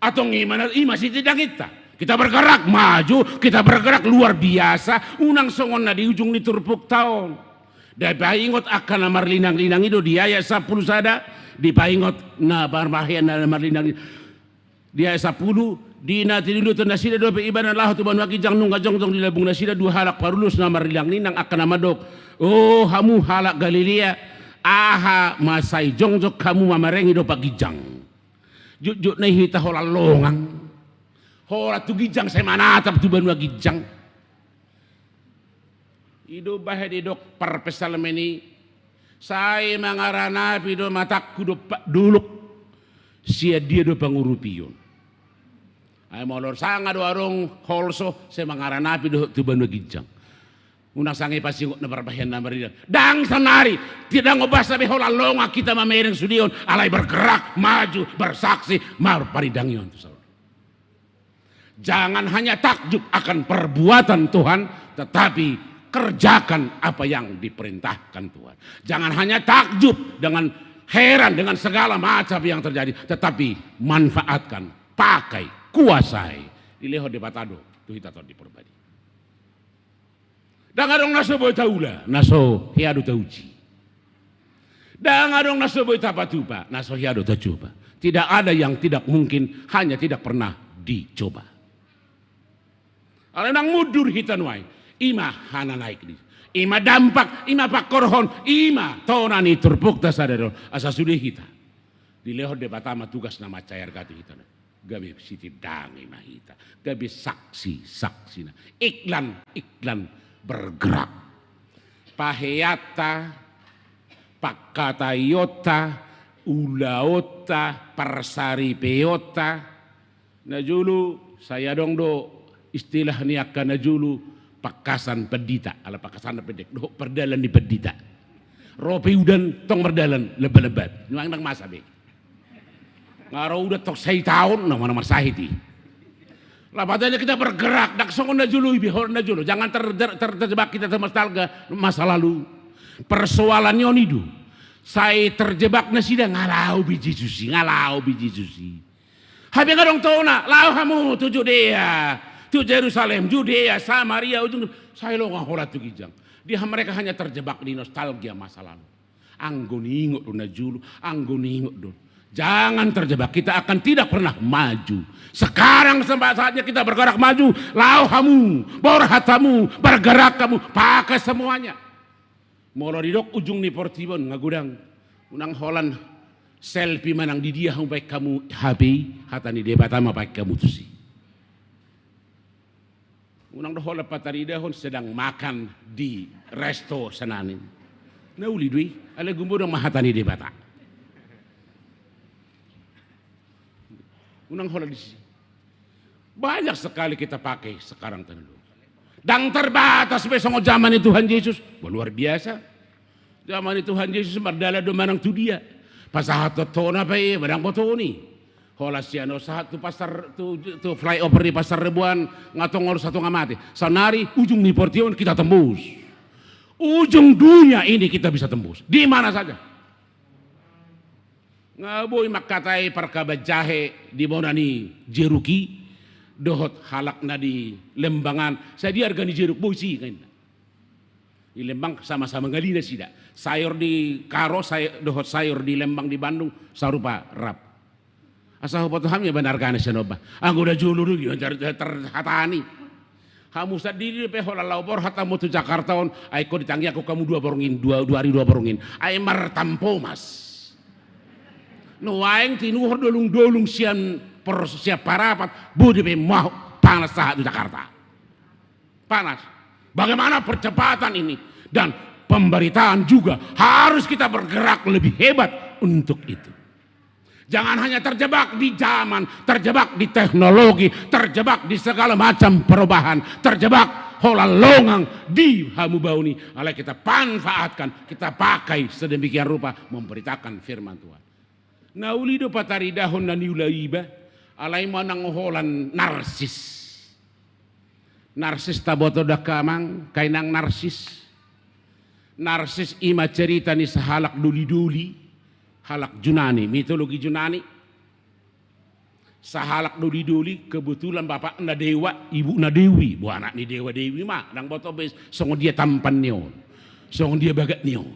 Antong i ma na, i ma sitindanginta. Kita bergerak maju, kita bergerak luar biasa, unang songon na di ujung ni turpukta on. Dipaingot angka na marlinang-linang i do di ayat sampulu sada, dipaingot na marbahen na marlinang-linang. Di ayat sampulu, di na tinidothon nasida dope ibana laho tu banua ginjang, nunga jongjong di lambung nasida dua halak parulos na marlinang-linang angka na mandok: O hamu halak Galilea, aha ma sai jongjong hamu mamarengi dompak ginjang? Jotjot nai hita holan longang. Holan tu ginjang sai manatap tu banua ginjang. I do bahen didok parpsalmen i, sai mangaranapi do matangku dompak dolok, sian dia do pangurupion. Ai molo sanga do adong holso, sai mangaranapi do tu banua ginjang. Unang sanga i pasingot na marbahen na marlinang. Ndang sannari, ndang basa be holan longang hita mamereng sude on, alai bergerak maju, bersaksi, marpanindangion tu saluhut. Jangan hanya takjub akan perbuatan Tuhan, tetapi kerjakan apa yang diperintahkan Tuhan. Jangan hanya takjub dengan heran dengan segala macam yang terjadi, tetapi manfaatkan, pakai, kuasai. Dilehon Debata do tu hita Tondi Parbadia. Ndang adong na so boi taula, na so hea do tauji. Ndang adong na so boi tapatupa, na so hea do tacoba. Tidak ada yang tidak mungkin, hanya tidak pernah dicoba. Alai unang mundur hita nuaeng. I ma hananaek ni, i ma dampak, i ma pangkorhon, i ma tona ni turpukta sadari on. Asa sude hita dilehon Debata ma tugas na mansai arga tu hita nuaeng. Gabe sitindangi ma hita, gabe saksi-saksina. Iklan, iklan bergerak. Paheanta, pangkataionta, ulaonta, parsaripeonta. Najolo, sai adong do istilah ni angka najolo, pangkasan pandita, ala pangkasanna pendek, dohot pardalan ni pandita. Ro pe udan, tong mardalan lambat-lambat. Nuaeng ndang masa be. Nga ro udan tong sai taon, na mana marsahit i. Lapatannya kita bergerak, ndang songon najolo i be, holan najolo. Jangan ter-, ter-, ter-, terjebak kita sama nostalgia masa lalu. Persoalannya on i do. Sai terjebak nasida, nga laho be Jesus i, nga laho be Jesus i. Hape nga adong tona, laho hamu tu Judea, tu Jerusalem, Judea, Samaria, ujung, sai longang holan tu ginjang. Dia mereka hanya terjebak di nostalgia masa lalu. Anggo niingot do najolo, anggo niingot do. Jangan terjebak, kita akan tidak pernah maju. Sekarang sempat saatnya kita bergerak maju, laho hamu, borhat hamu, bergerak hamu, pakai semuanya. Molo didok ujung ni portibi on, nga godang. Unang holan selfie manang di dia hamu paik hamu H P i, hata ni Debata ma paik hamu tusi. Unang do holan pataridahon sedang makan di resto senanin. Na uli do i, alai gumodang ma hata ni Debata. Unang holan disi. Banyak sekali kita pakai sekarang teknologi. Ndang terbatas be songon zaman ni Tuhan Yesus. Wah, luar biasa. Zaman ni Tuhan Yesus mardalan do manang tu dia. Pasahathon tona pe i, ba ndang botoni. Holan sian on sahat tu pasar, tu, tu flyover di Pasar Rebuan, nga tong olo satonga mate. Saonari ujung ni portibi on kita tembus. Ujung dunia ini kita bisa tembus. Di mana saja. Nga boi mangkatai parkaban jahe di bona ni jeruk i, dohot halak na di Lembang an, sadia arga ni jeruk, boi si, nga inna. Di Lembang sama-sama ngali nasida. Sayur di Karo, say-, dohot sayur di Lembang di Bandung, sarupa rap. Asa huboto hami, ba na argana sian on ba. Anggo najolo do, ter-, ter-, terhatani. Hamu sandiri pe holan laho borhat hamu tu Jakarta on, ai ingkon ditangiangkon hamu dua borngin, dua, dua ari dua borngin. Ai martampomas. Nuaeng tinuhor dolung-dolung sian per-, sian Parapat, boi dope maho panas sahat tu Jakarta. Panas. Bagaimana percepatan ini? Dan pemberitaan juga harus kita bergerak lebih hebat untuk itu. Jangan hanya terjebak di zaman, terjebak di teknologi, terjebak di segala macam perubahan, terjebak holan longang di hamubaon i, alai kita panfaatkan, kita pakai sedemikian rupa memberitakan firman Tuhan. Na uli do pataridahon na niula iba, alai manang holan narsis. Narsis taboto do angka amang, angka inang, narsis. Narsis i ma cerita ni sahalak doli-doli, halak Junani, mitologi Junani. Sahalak doli-doli, kebetulan bapakna dewa, ibuna dewi, bo anak ni dewa dewi ma, ndang boto be songon dia tampan ni on, songon dia bagat ni on.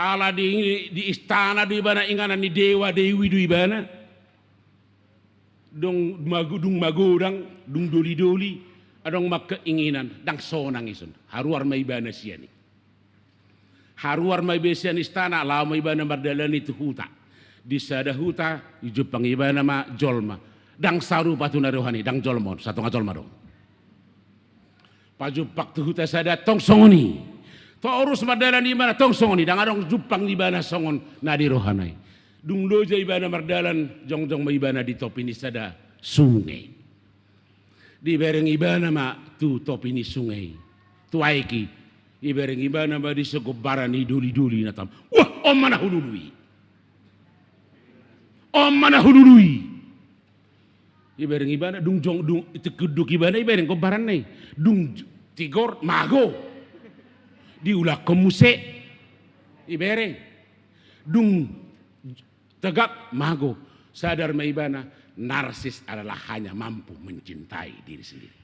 Ala di, di istana do ibana, inganan ni dewa dewi do ibana. Dung mago-, dung magodang, dung doli-doli, adong ma keinginan, ndang sonang ison. Haruar ma ibana sian i. Haruar ma ibana sian istana, laho ma ibana mardalan i tu huta. Di sada huta, dijumpang ibana ma jolma. Ndang sarupa tu na di rohana i, ndang jolma on, satonga jolma do. Pajumpang tu huta sada tong songon i. Torus mardalan ibana tong songon i, ndang adong jumpang ibana songon na di rohana i. Dung loja ibana mardalan, jongjong ma ibana di topi ni sada sunge. Dibereng ibana ma tu topi ni sunge i. Tu aek i, dibereng ibana ma disi gombaran ni doli-doli na tam. Wah, on ma na hulului. On ma na hulului. Ibereng ibana, dung jong, dung tingkunduk ibana, ibereng gombaranna i. Dung j-, tigor, mago. Diulakhon muse, ibereng. Dung tegak, mago. Sadar ma ibana, narsis adalah hanya mampu mencintai diri sendiri.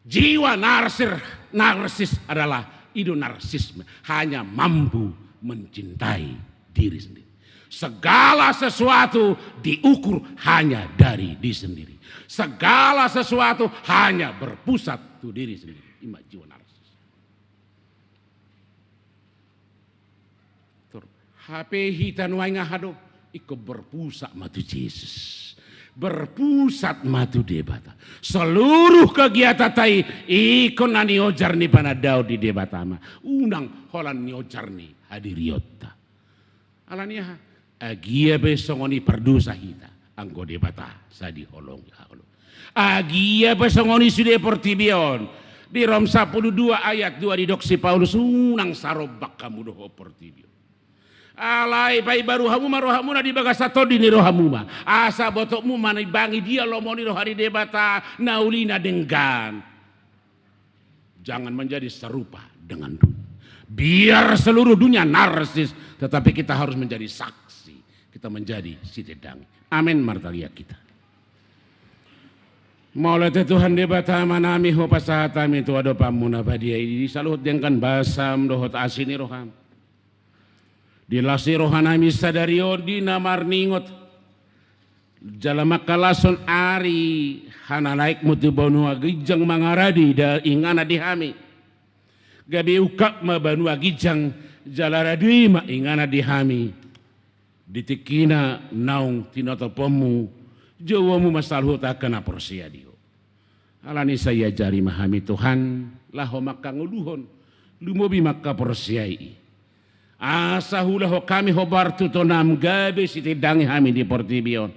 Jiwa narsir-, narsis adalah I do narsisme, hanya mampu mencintai diri sendiri. Segala sesuatu diukur hanya dari diri sendiri. Segala sesuatu hanya berpusat tu diri sendiri. I ma jiwa narsis. Tor, hape hita nuaeng aha do? Ingkon berpusat ma tu Jesus. Berpusat ma tu Debata. Seluruh kegiatan ta i ingkon na niojar ni panandaon ni Debata ma. Unang holan niojar ni hadirionta. Alani aha? Agia pe songon i pardosa hita, anggo Debata sai diholongi haholongan. Agia pe songon i sude portibi on. Di Rom sampulu dua ayat dua didok si Paulus, unang sarombak hamu dohot portibi on. Alai paibaru hamu ma rohamuna di bagasan tondi ni rohamuna, asa botopmu manimbangi dia lomo ni roha ni Debata na uli na denggan. Jangan menjadi serupa dengan dunia. Biar seluruh dunia narsis, tetapi kita harus menjadi saksi. Kita menjadi sitendangi. Amin. Martangiang hita. Mauliate Tuhan Debata Amanami, hupasahat hami tu adopanmu na badia i di saluhut denggan basam dohot asi ni roham. Di las ni rohanami sadari on di na marningot jala mangkalashon ari hananaekmu tu banua ginjang mangarade da inganan di hami. Gabe ungkap ma banua ginjang jala rade ma inganan di hami. Di tingkina naung tinotoponmu, jouonmu ma saluhut angka na porsea di Ho. Alani sai ajari ma hami Tuhan, laho mangkangoluhon, lumobi mangkaporseai i. Asa huulahon hami hombar tu tonam gabe sitendangi hami di portibi on.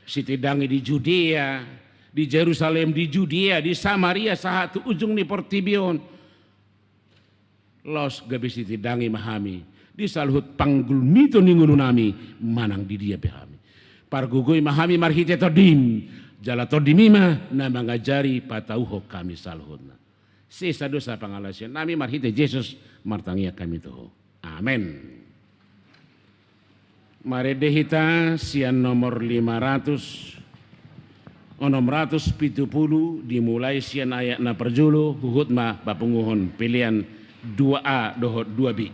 Sitendangi di Judea, di Jerusalem, di Judea, di Samaria, sahat tu ujung ni portibi on. Laos gabe sitendangi ma hami di saluhut panggulmiton ni ngolunami manang di dia pe hami. Pargogoi ma hami marhite Tondim, jala Tondim i ma na mangajari patauhon hami saluhutna. Sesa do sa pangalaosionnami, marhite Jesus martangiang hami tu Ho. Amen. Marende hita sian nomor lima ratus, onom ratus pitu pulu, dimulai sian ayat na parjolo, huhut ma papunguhon pelean dua A dohot dua B.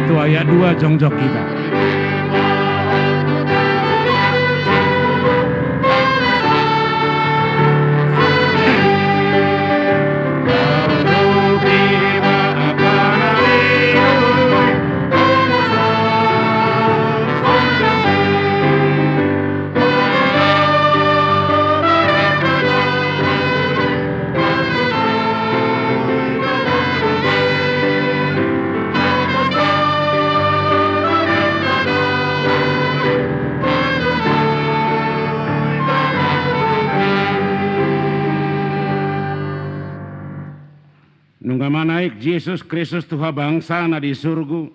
Tu ayat dua jongjong hita. Nunga manaek Jesus Kristus tu habangsana di surgo,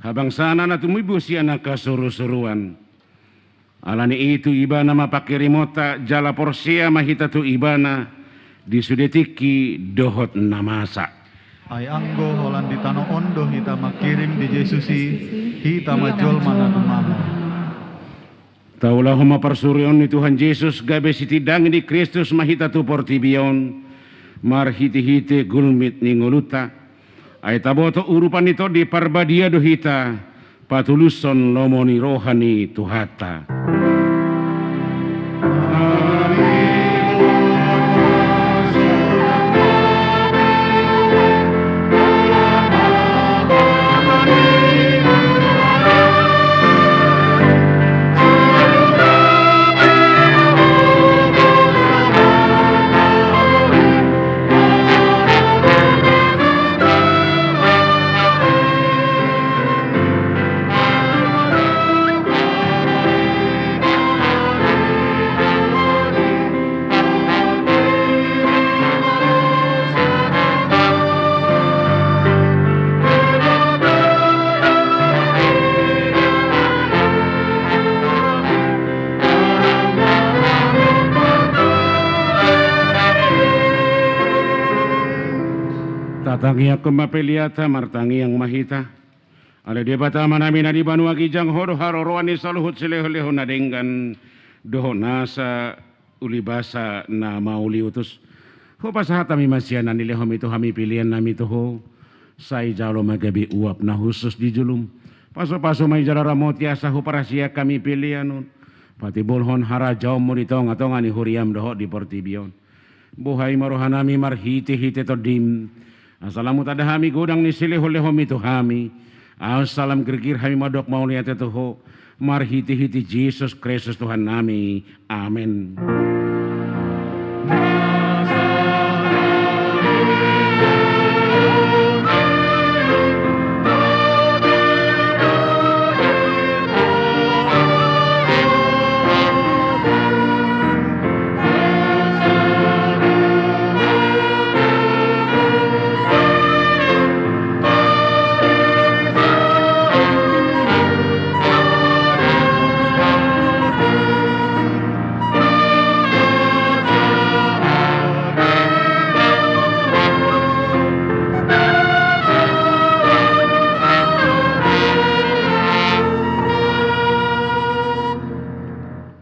habangsana na tumimbo sian angka surusuruan. Ala ni i tu Ibana ma pangkirimonta, jala porsea ma hita tu Ibana di sude tingki dohot na masa. Ai anggo holan di tano on do hita mangkirim di Jesus i, hita ma jolma na dumamon. Taulahon ma parsurion ni Tuhan Jesus, gabe sitindangi ni Kristus ma hita tu portibi on, marhitehite gulmit ni ngolunta. Ai taboto urupan ni Tondi Parbadia do hita patulushon lomo ni roha ni Tuhanta. Tatangiangkon ma peleanta, martangiang ma hita. Ale Debata Amanami na di banua ginjang, Ho do haroroan ni saluhut silehonlehon na denggan dohot nasa ulibasa na mauliutus. Ho pasahat hami ma sian na nilehonmi tu hami peleannami tu Ho. Sai jalo ma gabe uap na hushus di jolom. Pasupasu ma i jala ramoti asa huparhaseang hami pelean on, patimbulhon harajaonmu di tongatonga ni huriam dohot di portibi on. Buhai ma rohanami marhitehite Tondim, asa lam hutanda hami godang ni silehonlehonmi tu hami, asa lam girgir hami mandok mauliate tu Ho, marhitehite Jesus Kristus Tuhannami. Amen.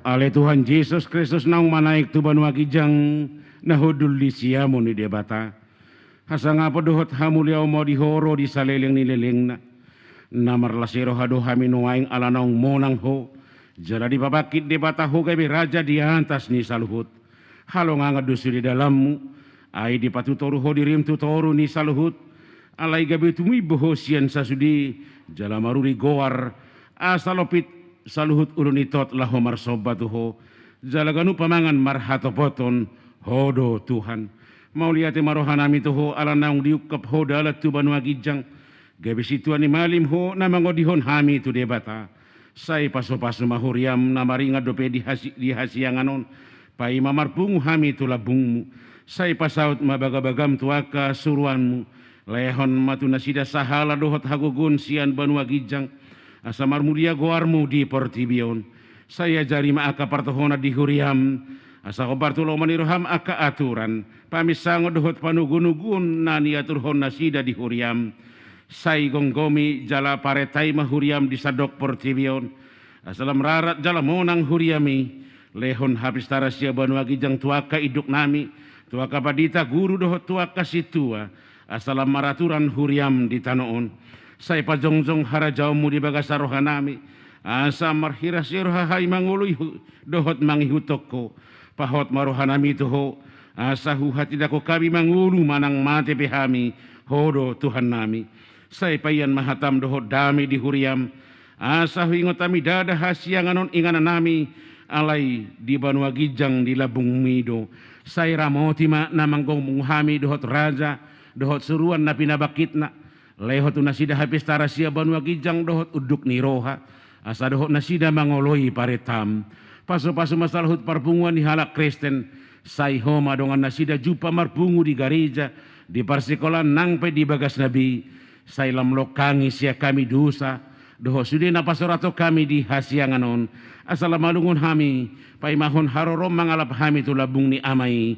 Ale Tuhan Jesus Kristus naung manaek tu banua ginjang, na hundul di siamun ni Debata. Hasangapon dohot hamuliaon ma di Ho ro di saleleng ni lelengna. Na marlas ni roha do hami nuaeng ala naung monang Ho, jala dipabangkit Debata Ho gabe Raja di atas ni saluhut. Halongangan do sude dalanmu, ai dipatutoru Ho dirim tu toru ni saluhut. Alai gabe tumimbo Ho sian sasude, jala maruri goar, asa lompit saluhut ulu ni tot laho marsomba tu Ho, jala ganup pamangan marhatopoton, Ho do Tuhan. Mauliate ma rohanami tu Ho ala naung diungkap Ho dalan tu banua ginjang, gabe sintua ni malim Ho na mangondiahon hami tu Debata. Sai pasupasu ma huriam na maringan dope di hasi-, di hasiangan on, paima marpungu hami tu lambungmu. Sai pasaut ma bagabagam tu angka suruanmu, lehon ma tu nasida sahala dohot hagogoon sian banua ginjang, asa marmulia goarmu di portibi on. Sai ajari ma angka partohonan di huriam, asa hombar tu lomo ni roham angka aturan, paminsangon dohot panogunoguon na niaturhon nasida di huriam. Sai gomgomi jala parentai ma huriam di sandok portibi on, asa lam rarat jala monang huriam i. Lehon hapistaran sian banua ginjang tu angka induknami, tu angka pandita, guru dohot tu angka sintua, asa lam maraturan huriam di tano on. Sai pajongjong harajaonmu di bagasan rohanami, asa marhirasirha hami mangoloi hu-, dohot mangihuthon Ho. Pahot ma rohanami tu Ho, asa huhatindangkon hami mangolu manang mate pe hami, Ho do Tuhannami. Sai paingot ma hatam dohot dame di huriam, asa huingot hami ndada hasiangan on inganannami, alai di banua ginjang di lambungmi do. Sai ramoti ma na manggombung hami dohot raja, dohot suruan na pinabangkitna. Lehon tu nasida hapistaran sian banua ginjang dohot unduk ni roha, asa dohot nasida mangoloi parentam. Pasupasu ma saluhut parpunguan ni halak Kristen, sai Ho ma dongan nasida jumpa marpungu di gareja, di parsikolaan nang pe di bagas na bi, sai lam longkangi sian hami dosa, dohot sude na pasurathon hami di hasiangan on, asa lam malungun hami, paimahon haroroM mangalap hami tu lambung ni Ama i.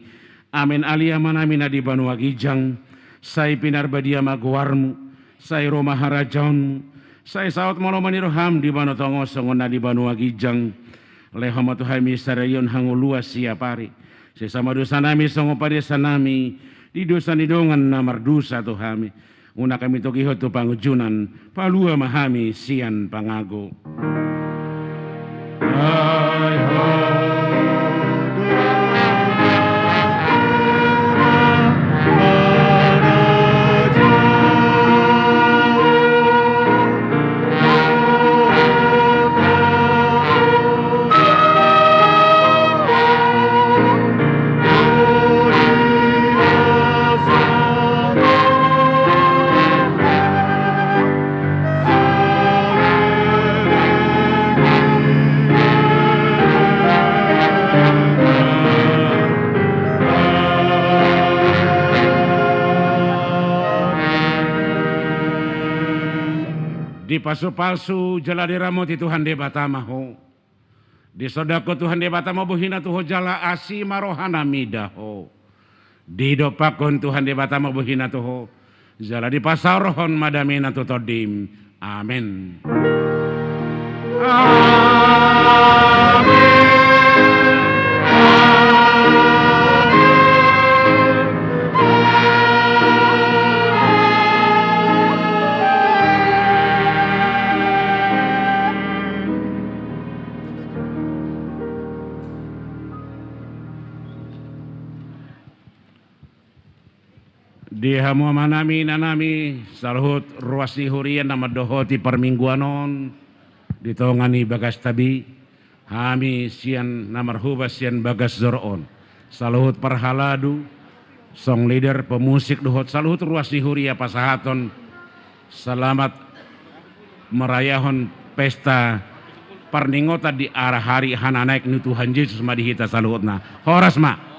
Amen. Ale Amanami na di banua ginjang, sai pinarbadia ma goarMu, sai ro ma harajaonMu, sai saut ma lomo ni rohaM di banua tonga on songon na di banua ginjang. Lehon ma tu hami sadari on hangoluan siapari. Sesa ma dosanami songon panesanami di dosa ni dongan na mardosa tu hami. Unang hami togihon tu pangunjunan, palua ma hami sian pangago. Dipasupasu jala diramoti Tuhan Debata ma ho. Disondangkon Tuhan Debata ma bohina tu ho jala asi ma rohana mida ho. Didompakkon Tuhan Debata ma bohina tu ho, jala dipasaorhon ma damena tu tondim. Amen. Amen. Di hamu amanami, inanami, saluhut ruas ni huria na mandohoti parmingguan on di tonga ni bagasta bi, hami sian na marhobas sian bagas joro on, saluhut parhalado, song leader, pemusik dohot saluhut ruas ni huria pasahathon selamat merayahon pesta parningotan di arahari hananaek ni Tuhan Jesus ma di hita saluhutna. Horas ma.